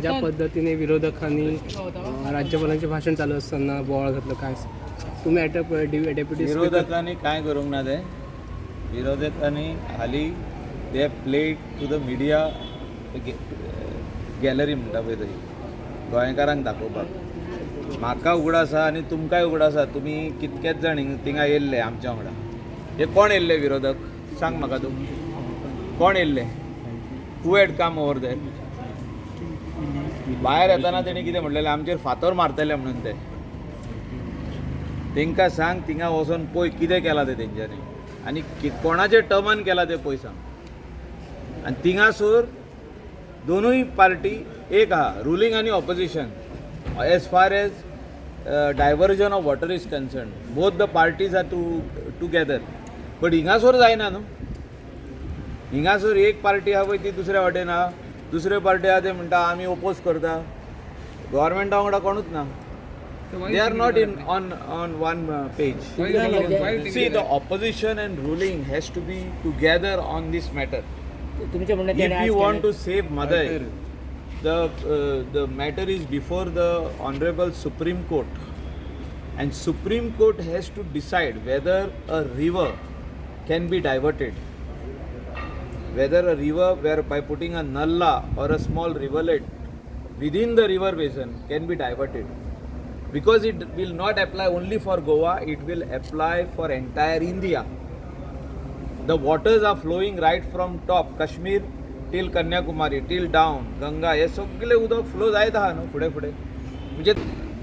ज्या पद्धतीने विरोधकांनी राज्यपालांचे भाषण चालू असताना बोवाळ घातलं, काय तुम्ही ॲट अ डेप्युटी स्पीकर विरोधकांनी काय करूंक ना ते विरोधकांनी हाली they played to the media gallery म्हणटा पळय तशी गोंयकारांक दाखोवपाक. म्हाका उगडास आसा आनी तुमकांय उगडास आसा, तुमी कितकेच जाण थिंगा येयल्ले आमच्या वांगडा. हे कोण येयल्ले विरोधक, सांग म्हाका तूं, कोण येयल्ले? Who had come over there? भायर येताना तेणी कितें म्हणलेलें, आमचेर फातर मारतले म्हणून. ते तेंकां सांग, थिंगा वचोन पळय कितें केलां तें तेंच्यांनी आनी कोणाच्या टर्मान केलां तें पळय सांग. आनी थिंगासर दोनूय पार्टी एक आहा, रुलींग आनी opposition. As far as diversion of water is concern, both the parties are together, but हिंगासर जायना न्हू. हिंगासर एक पार्टी आहा पळय ती दुसऱ्या वाटेन आहा, दुसऱ्यो पार्टी आहा ते म्हणटा आमी ओपोज करता. गव्हर्मेंटा वांगडा कोणूच ना. They are not in on one page. See, the opposition and ruling has to be together on this matter. तुमचें म्हणणें If you want to save Mhadei, the matter is before the Honorable Supreme Court, and Supreme Court has to decide whether a river can be diverted, whether a river where by putting a nalla or a small rivulet within the river basin can be diverted, because it will not apply only for Goa, it will apply for entire India. The waters are flowing right from top Kashmir till Kanyakumari, till down Ganga. हे सगळे उदक flow जायत आहा न्हू फुडें फुडें. म्हणजे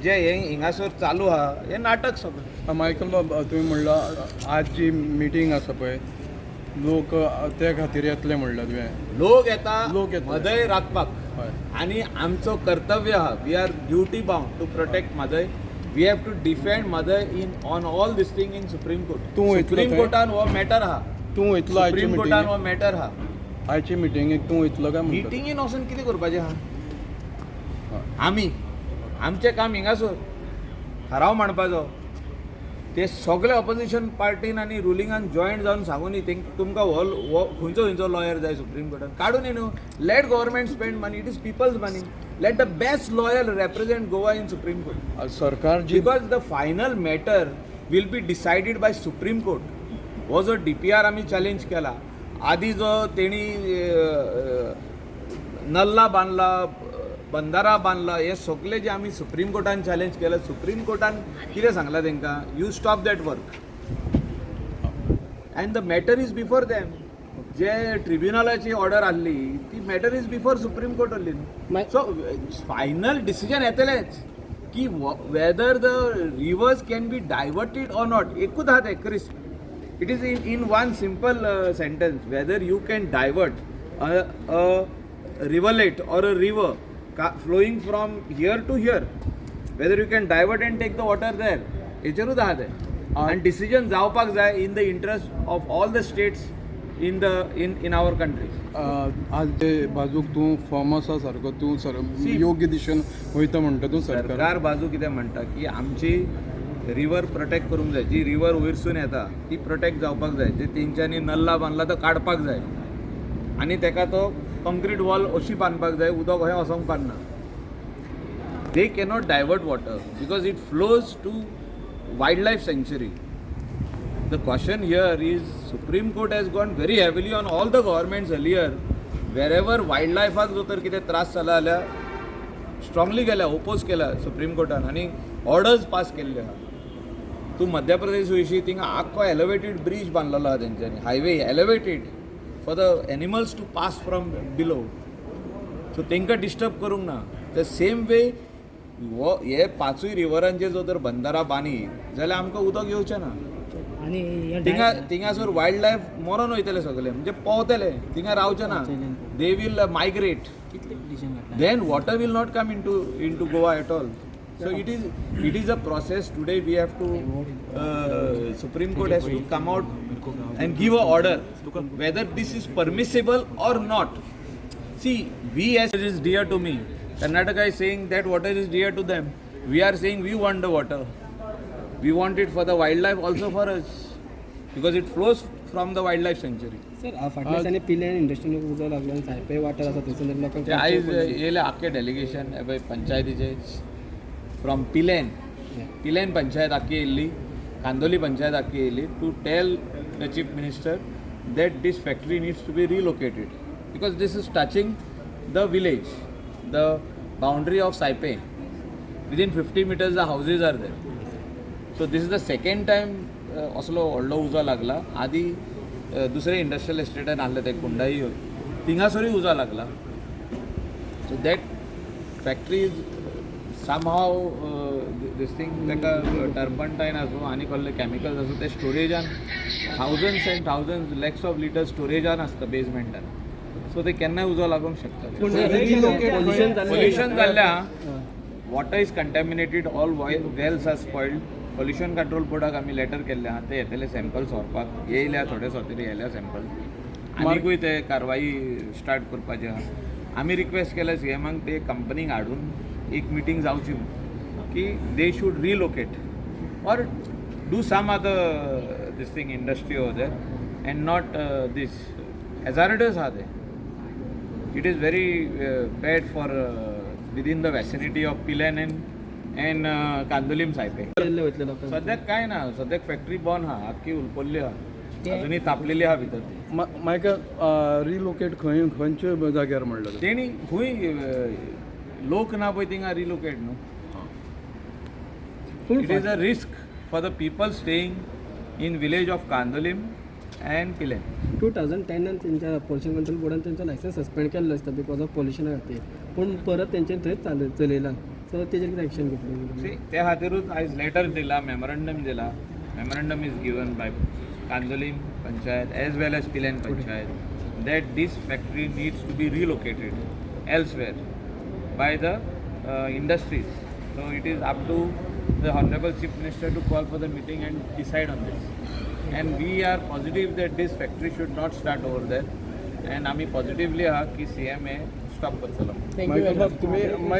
जे हे हिंगासर चालू आहा हे नाटक सगळें. मायकल बाब, तुवें म्हणलां आज जी मिटींग आसा पळय, लोक त्या खातीर येतले म्हणलां तुवें. लोक येता. लोक येता. मदय राखपाक. आनी आमचो कर्तव्य आहा, we are duty bound to protect Mhadei. We have to defend Mhadei in on all this thing in Supreme Court. तूं वयतलो सुप्रीम थंय? कोर्टान हो मॅटर आहा. तूं वयतलो आयचे सुप्रीम कोर्टान मिटिंगेक? हो मॅटर आहा. आयचे मिटिंगेक तूं वयतलो काय म्हणटा? मिटिंगेन वचून कितें करपाचें आहा? आमी आमचें काम हिंगासर थाराव मांडपाचो. ते सगळे ऑपोजिशन पार्टीन आनी रुलिंगान जॉयंट जावन सांगून न्ही तेंक, तुमकां हो खंयचो खंयचो लॉयर जाय सुप्रीम कोर्टान काडून न्ही न्हू. Let government spend money, it is people's money. Let the best lawyer represent Goa in Supreme Court. आज सरकार जी Because the final matter will be decided by Supreme Court. हो जो डीपीआर आमी चॅलेंज केला, आदी जो तेणी नल्ला बांदला, बंदारा बांदला, हे सगळे जे आमी सुप्रीम कोर्टान चॅलेंज केले, सुप्रीम कोर्टान कितें सांगलां तांकां? You stop that work, and the matter is before them. जे ट्रिब्युनलाची ऑर्डर आहली ती matter is before Supreme Court आहली न्हू. सो फायनल डिसिजन येतलेंच की whether the rivers can be diverted or not. एकूच आहा तें crisp. It is in one simple sentence, whether you can divert a rivulet or a river flowing from here to here, whether you can divert and take the water there. हेचेरूच आहा तें आनी decision जावपाक जाय in the interest of all the states in our country. आज जे बाजूक तूं form आसा सारको, तूं सर See, योग्य दिशेन वयता म्हणटा तूं सरकार? सरकार बाजू कितें म्हणटा की आमची रिवर प्रोटेक्ट करूंक जाय. जी रिवर वयरसून येता ती प्रोटेक्ट जावपाक जाय. जे तेंच्यांनी नल्ला बांदला तो काडपाक जाय आनी तेका तो कंक्रीट वॉल अशी बांदपाक जाय, उदक अहें वचोंक पारना. They cannot divert water because it flows to wild life sanctuary. The question here is, Supreme Court has gone very heavily on all the governments earlier. Wherever wildlife जो तर कितें त्रास जाला जाल्यार स्ट्रॉंगली गेल्या, ओपोज केला सुप्रीम कोर्टान आनी orders pass केल्ले आहा. तूं मध्य प्रदेश वयशी, थिंगा आख्खो एलिवेटेड ब्रीज बांदलेलो आहा तेंच्यांनी, highway elevated for the animals to pass from below. So तांकां डिस्टर्ब करूंक ना. The same वे हो हे पांचूय रिवरांचे जो तर बंदारा बांदी जाल्यार आमकां उदक येवचें ना. आनी हें थिंगा थिंगासर वायल्ड लायफ मरोन वयतले सगळे, म्हणजे पोंवतले, थिंगा रावचे ना. They will migrate. कितले पिटिशन घातला? Then water will not come into Goa at all. So it is a process. Today we have to Supreme Court has to come out and give a order whether this is permissible or not. See, we as it is dear to me. Karnataka is saying that water is dear to them. We are saying we want the water. We want it for the wildlife, also for us, because it flows from the wildlife sanctuary. Sir, फाटल्या दिसांनी पिलेन इंडस्ट्रीन उजो लागलो आनी सायपे वाठार आसा थंयसर लोकांक ते आयज येयले आख्खे डेलिगेशन हे पळय पंचायतीचे फ्रॉम पिलेन, पिलेन पंचायत आख्खी येयल्ली, कांदोली पंचायत आख्खी येयली to tell the Chief Minister that this factory needs to be relocated because this is touching the village, the boundary of Saipe. Within 50 meters the houses are there. So this is the second time असलो व्हडलो उजो लागला. आदी दुसरे industrial एस्टेटान आहले ते कुंडाई, थिंगासरूय उजो लागला. So that factory is somehow this thing, ताका टर्पंटायन आसूं आनी कसले कॅमिकल्स आसूं, ते स्टोरेजान thousands and thousands, lakhs of litre स्टोरेजान आसता बेजमेंटान. सो ते केन्नाय उजो लागूंक शकता. पोल्युशन जाल्लें. पोल्युशन जाल्लें आहा. Water is contaminated, all wells are spoiled. Pollution Control बोर्डाक आमी लेटर केल्ले आहा. ते येतले सॅम्पल्स व्हरपाक. येयल्या थोडे सोतेरी येयल्या सॅम्पल्स. आनिकूय ते कारवाई स्टार्ट करपाची आहा. आमी रिक्वेस्ट केल्या सी एमाक, ते कंपनीक हाडून एक मिटींग जावची म्हूण, की they should relocate or do some other this thing, industry over there and not this hazardous आहा ते. It is very bad for within the vicinity of Pilerne and Candolim, Saipe. केल्ले वयतले लोकांक. सद्याक काय ना, सद्याक फॅक्टरी बंद आहा. आख्खी हुलपल्ली आहा, अजुनूय तापलेली आहा भितर ती. मायकल, रिलोकेट खंय, खंयच्या जाग्यार म्हणलं तुवें? तेणी खूंय लोक ना पळय थिंगा रिलोकेट न्हू. It is a risk for the people staying in village of Candolim and Pilerne. 2010नान तेंच्या पोल्युशन कंट्रोल बोर्डान तेंचो लायसन्स सस्पेंड केल्लो आसता because of पोल्युशना खातीर, पूण परत तेंच्यानी थंयच चालू चलयलां. सो तेजेर कितें एक्शन घेतली? See, त्या खातीरूच आयज लेटर दिला, मेमोरंडम दिला. Memorandum is given by Candolim Panchayat as well as Pilerne Panchayat that this factory needs to be relocated elsewhere by the industries. So it is up to the Honourable Chief Minister to call for the meeting and decide on this. And we are positive that this factory should not start over there, and आमी positively आहा की C M हे stop करतलो. Michael बाब, तुमी मायक